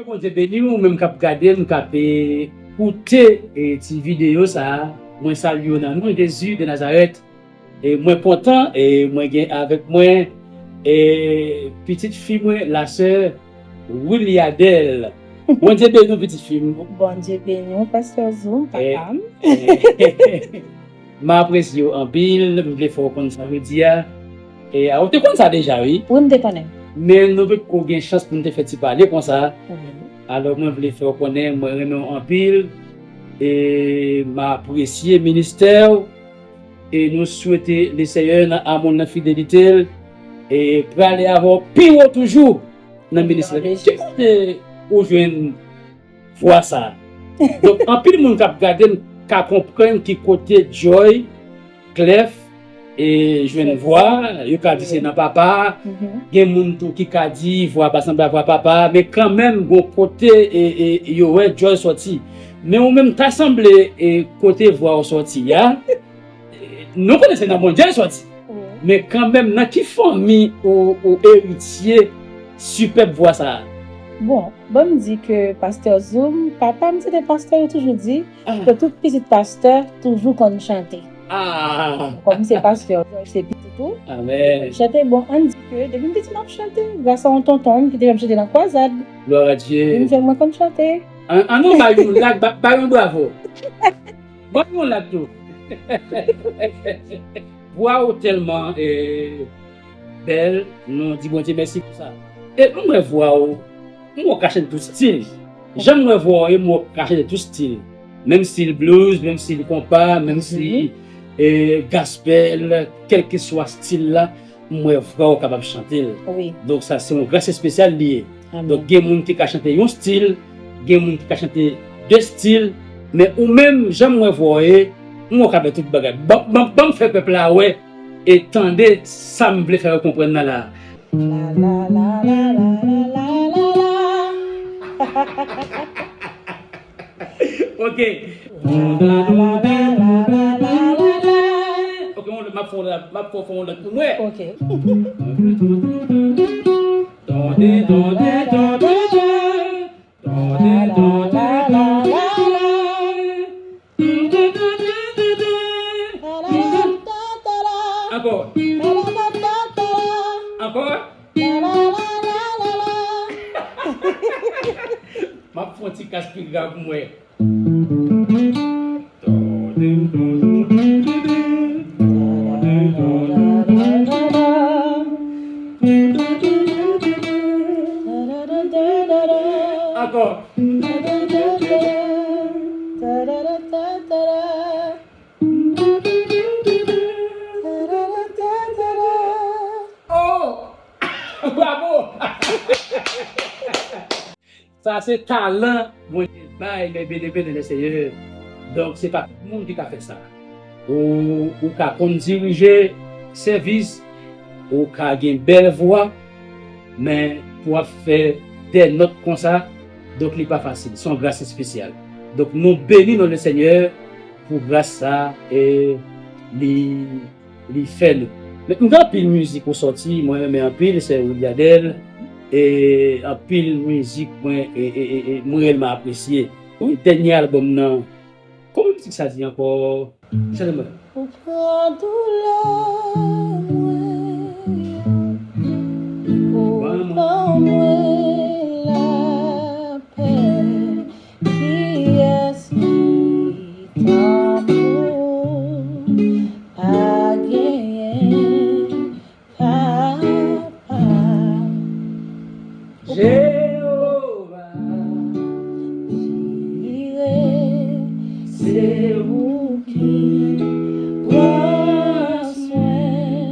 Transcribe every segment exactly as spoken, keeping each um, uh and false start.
Bondye beni w, ou menm k ap gade m, k ap, e, koute, e, ti videyo sa a. Mwen salye w nan non Jezi de Nazarèt. E mwen kontan, e mwen gen avèk mwen, e, pitit fi mwen, lasè Wiliadèl. Bondye beni w, pitit fi m. Bondye beni w, Pastè Zoom, papa m. E, M apresye w anpil, m vle fè w konn sa jodi a. E, a, ou te konn sa deja, wi. Wi, m te konnen. Men nou potko gen chans pou n te fè ti pale konsa. Wi. Alò, mwen vle fè w konnen, mwen renmen w anpil. E m apresye ministè w. E nou swete Lesenyè nan amou l, nan fidelite l, e prale avè w pi wo toujou nan ministè. Ki kote ou jwenn vwa sa a? Donk, anpil moun k ap gade m ka konprann ki kote Joy, Clef, e jwenn vwa, yo ka di se nan papa. Gen moun tou ki ka di vwa pa sanble ak vwa papa, men kanmenm gon kote, e, e, yo wè Joy sòti. Men ou menm ta sanble, e, kote vwa w sòti a, nou konnen se nan Bondye l sòti. Wi. Men kanmenm, nan ki fanmi ou, ou eritye sipèb vwa sa a? Bon, ban m di ke Pastè Zoom, papa m se te pastè, yo toujou di ke tout pitit pastè toujou konn chante. Ah! Kòm se pastè, se pitit ou. Amèn. Chante, bon, ann di ke depi m piti m ap chante, gras a yon tonton m ki te fè m chante nan kwazad. Glwa a Dye. Depi m jèn, mwen konn chante. An, an nou bay yon lak, ba-, bay yon bravo. Ban m yon lak tou. Vwa w tèlman, e, bèl, nou di Bondye mèsi pou sa. E m wè vwa w, m wè w ka chante tout stil. Jan m wè vwa w ye, m wè w ka chante tout stil. Menm stil blues, menm stil konpa, menm stil, e, gospel, kèlkeswa stil la, m wè vwa w kapab chante l. Wi. Donk sa se yon gras espesyal li ye. Amèn. Donk gen moun ki ka chante yon stil, gen moun ki ka chante de stil, men ou menm, jan m wè vwa w ye, m wè w ka fè tout bagay. Ban, ban, ban m fè pèp la wè e tande sa m vle fè yo konprann nan la. La, la, la. Ok. Ok, on, m ap fè on lòt, m ap fè, fè on lòt pou mwen. Ok. Tande, tande, tande, tande. Tande, tande, tande, tande. Ankò. Ankò. M ap fè yon ti kas pi grav pou mwen. Ankò. Oh! Bravo! Sa se talan Bondye bay, men byeneme nan Lesenyè. Donk, se pa tout moun ki ka fè sa. Ou, ou ka konn dirije sèvis, ou ka gen bèl vwa, men pou w ap fè dè nòt konsa, donk li pa fasil. Se yon gras espesyal. Donk, nou beni non Lesenyè pou gras sa, e li li fè nou. Men m gen anpil mizik ou sòti, mwen renmen anpil, se Williadel, e anpil mizik mwen, e, e, e, e mwen reyèlman apresye. Wi, dènye albòm nan, kòman mizik sa di ankò? Chante mwen. Ou pran doulè mwen, ou ban mwen lapè. Kiyès ki tankou w? Pa genyen, Papa. Jewova Jire, se ou ki pran swen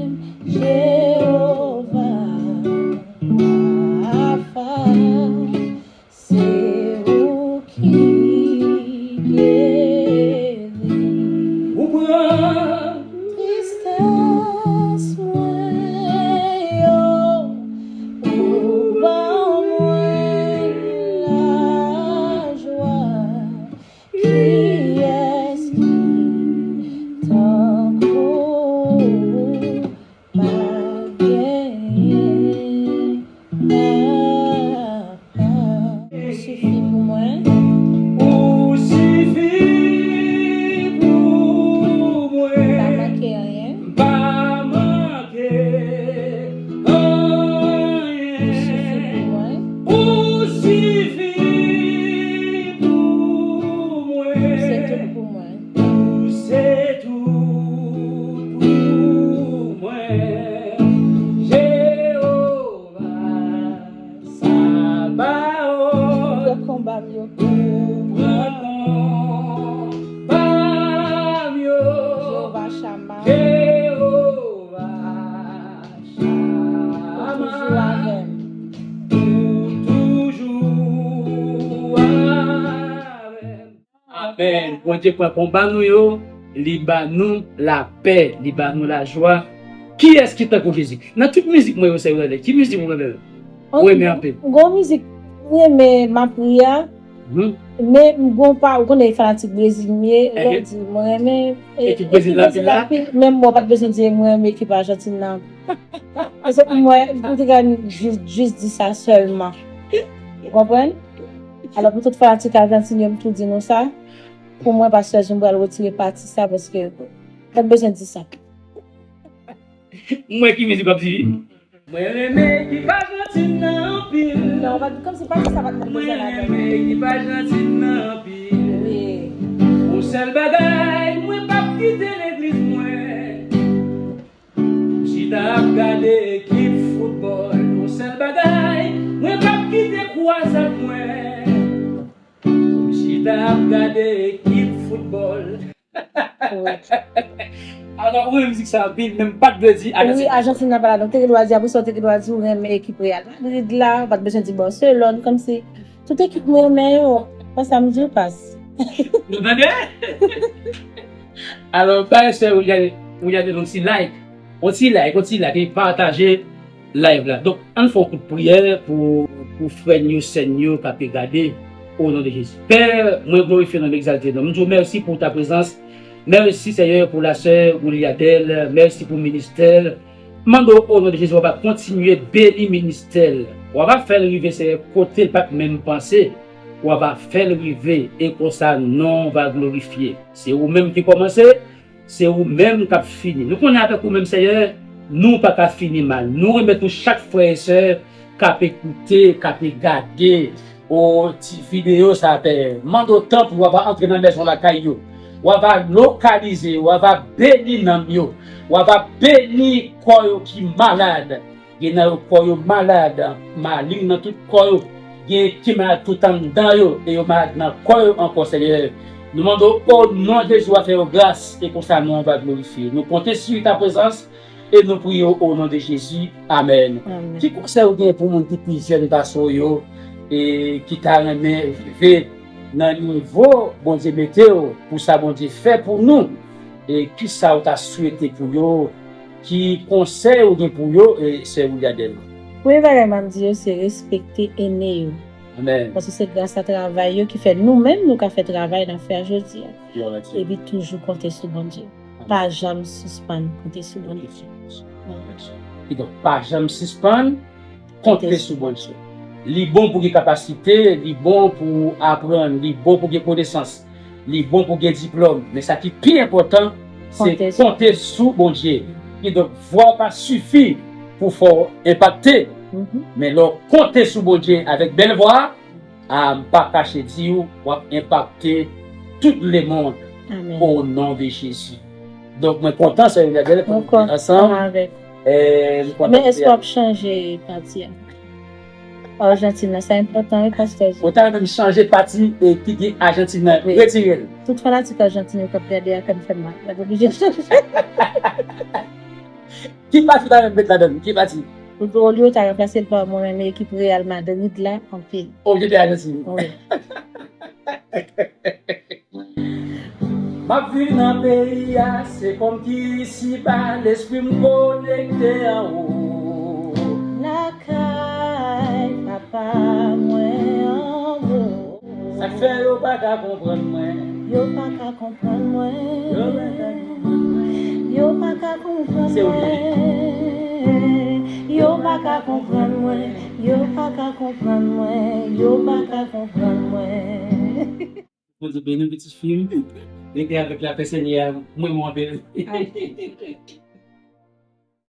Ou pran konba m yo. Jewova Chama. Jewova Chama. Ou toujou avè m. Ou toujou avè m. Amèn. Bondye pran konba nou yo, li ba nou lapè, li ba nou lajwa. Kiyès ki tankou Jezi? Nan tout mizik mwen yo, sè yo, ki mizik ou renmen? Ou renmen anpil? Gon mizik mwen renmen, Mapri a. Mhm. Men m gon pa, ou konnen fanatik Brezil m ye, lè m di mwen renmen, e, ekip Brezil la anpil la. Menm mwen pa t bezwen di mwen renmen ekip Ajantin nan. Paske pou mwen, m te ka jis, jis di sa sèlman. Ou konprann? Alò, pou tout fanatik Ajantin yo, m tou di nou sa. Pou mwen, pastè Zoumbral retire pati sa, paske pa t bezwen di sa. Mwen ki mizik w ap di? Mwen renmen ekip Ajantin nan anpil. Non, pa, kòmsi pati sa pa t mèt bezwen ladan. Mwen renmen ekip Ajantin nan anpil. Wi. Yon sèl bagay, mwen p ap kite legliz mwen. M chita ap gade ekip foutbòl. Yon sèl bagay, mwen p ap kite kwazad mwen. M chita ap gade ekip foutbòl. Wi. Alò, ou renmen mizik sa anpil, men m pa t vle di Ajantin. Wi, Ajantin nan pa la, donk te gen dwa di, apre sa, ou te gen dwa di ou renmen ekip Real Madrid la, ou pa t bezwen di Barcelone, kòmsi tout ekip mwen renmen yo, pa sa m di w pas. Nou tande? Alò, ba sè Williane, Williane, yon ti like. Yon ti like, yon ti like, e pataje live la. Donk, ann fè yon kout priyè pou, pou frè n yo, sè n yo k ape gade, o non de Jezi. Pè, mwen glorifye non m, egzalte non m. M di w mèsi pou ta prezans. Mèsi, Seyè, pou la sè Williadelle. Mèsi pou ministè l. Mande w, o non de Jezi, w ap kontinye beni ministè l. W ap fè l rive, Seyè, kote l pa t menm panse. W ap fè l rive, e konsa non w va glorifye. Se ou menm ki kòmanse, se ou menm k ap fini. Nou konnen avèk ou menm, Seyè, nou pa ka fini mal. Nou remèt ou chak frè e sè k ap ekoute, k ap gade o ti videyo sa a, Pè. Mande w tanpri, w ap antre nan mezon lakay yo. W ap lokalize, w ap beni nanm yo. W ap beni kò yo ki malad. Gen nan yo kò yo malad, maleng nan tout kò yo. Gen ki malad tout anndan yo, e yo malad nan kò yo ankò, Seyè. Nou mande w, o non Jezi, w a fè yo gras, e konsa non w va glorifye. Nou konte sou ta prezans, e nou priye w o non de Jezi. Amèn. Amèn. Ki konsèy ou gen pou moun ki pi jèn pase w yo, e ki ta renmen rive nan nivo Bondye mete w, pou sa Bondye fè pou nou, e kisa w ta swete pou yo? Ki konsèy ou gen pou yo, e, sè Williadelle? Premye bagay m ap di yo, se respekte ene yo. Amèn. Paske se gras a travay yo ki fè nou menm nou ka fè travay n ap fè a jodi a. Glwa a Dye. Epi toujou konte sou Bondye. Amèn. Pa janm sispann konte sou Bondye. Amèn. Kidonk, pa janm sispann konte sou Bondye. Li bon pou gen kapasite, li bon pou aprann, li bon pou gen konesans, li bon pou gen diplòm. Men sa ki pi enpòtan, se konte sou Bondye. Kidonk, vwa pa sifi pou fè w enpakte. Mhm. Men lè w konte sou Bondye avèk bèl vwa, a, m pa kache di w, w ap enpakte tout lemonn. Amèn. O non de Jezi. Donk, mwen kontan, sè Williadelle, pou nou ansanm. Mwen kontan avèk. Eh, mwen kontan. Men èske w ap chanje pati a? Ajantin nan, sa enpòtan, wi, pastè. Ou ta renmen m chanje pati, eh, ki gen Ajantin nan, wi, retire l. Tout fanatik Ajantin yo k ap gade a, kè m fè m mal. Mwen oblije chanje. Ki pati ou ta renmen m met ladan l? Ki pati? Olye w ta ranplase l pa mwen renmen ekip Real Madrid la anpil. Olye de Ajantin. Wi. M ap viv nan peyi a, se kòm ki isiba, lespri m konekte anwo. Lakay papa mwen anwo. Sa k fè yo pa ka konprann mwen? Yo pa ka konprann mwen. Yo pa ka konprann mwen. Yo pa ka konprann mwen. Se ou li ye. Yo pa ka konprann mwen. Yo pa ka konprann mwen. Yo pa ka konprann mwen. Bondye beni w, pitit fi m. Rete avèk lapè Senyè a, mwen, mwen beni.